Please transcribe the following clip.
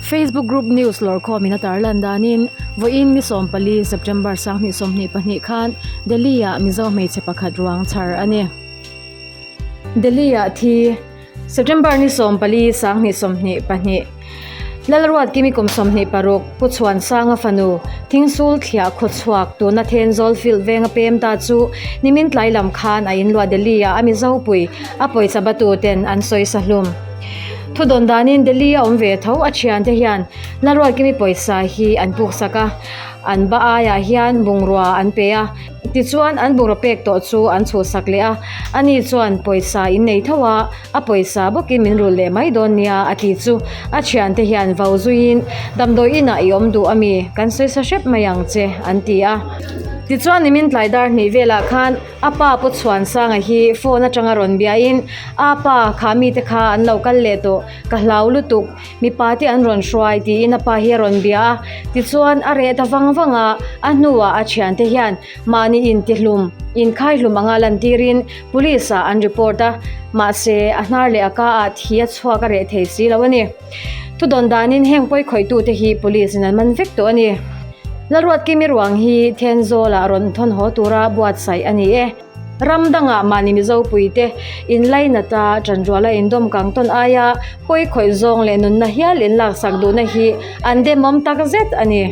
Facebook group news lawrkhawmin a tarlan danin vawiin ni 14 September 2022 khan Delhi-ah Mizo hmeichhe pakhat ruang chhar a ni. Delhi-ah thi September ni 14 2022 Lalruat Kimi kum 26 Pu Chhuansanga fanu Thingsul thliah khawchhuak tuna Thenzawl field venga pem ta chu nimin tlai lam khan a inluah Delhi-ah a Mizopui a pawisa batu ten an sawi sa hlum. Thu dawn danin Delhi a awm ve tho a thiante hian Lalruat Kimi pawisa hi an puk sak a, an ba aiah hian bungrua an pe a, tichuan an bungraw pek tawh chu an chhuhsak leh a, ani chuan pawisa in nei tho a, a pawisa bawkin min rul leh mai dawn nia a ti chu a thiante hian vau zuiin damdawi inah i awm duh ami kan sawi sa hrep mai ang che an ti a. Tichuan nimin tlai dar hnih velah khan A pa Pu Chhuansanga hi phone atanga rawn biain, A pa, kha mite kha an lo kal leh tawh, ka hlau lutuk, mipa te an rawn hruai tiin a pa hi a rawn bia a. Tichuan a reh ta vang vang a, a hnuah a thiante hian mahni intihlum, inkhaihlum anga lantirin police ah an report a, mahse a hnar leh a ka ah thi a chhuak a reh thei si lo a ni. Thudawn danin heng pawi khawihtute hi police in an man vek tawh a ni. Lalruatkimi ruang hi Thenzawlah rawn thawn haw tura buatsaih a ni e. Ram dangah mahni Mizopuite inlainata tanruala indawm kang tawn aia pawi khawih zawng leh nunna hial inlaksak duhna hi an demawm tak zet a ni.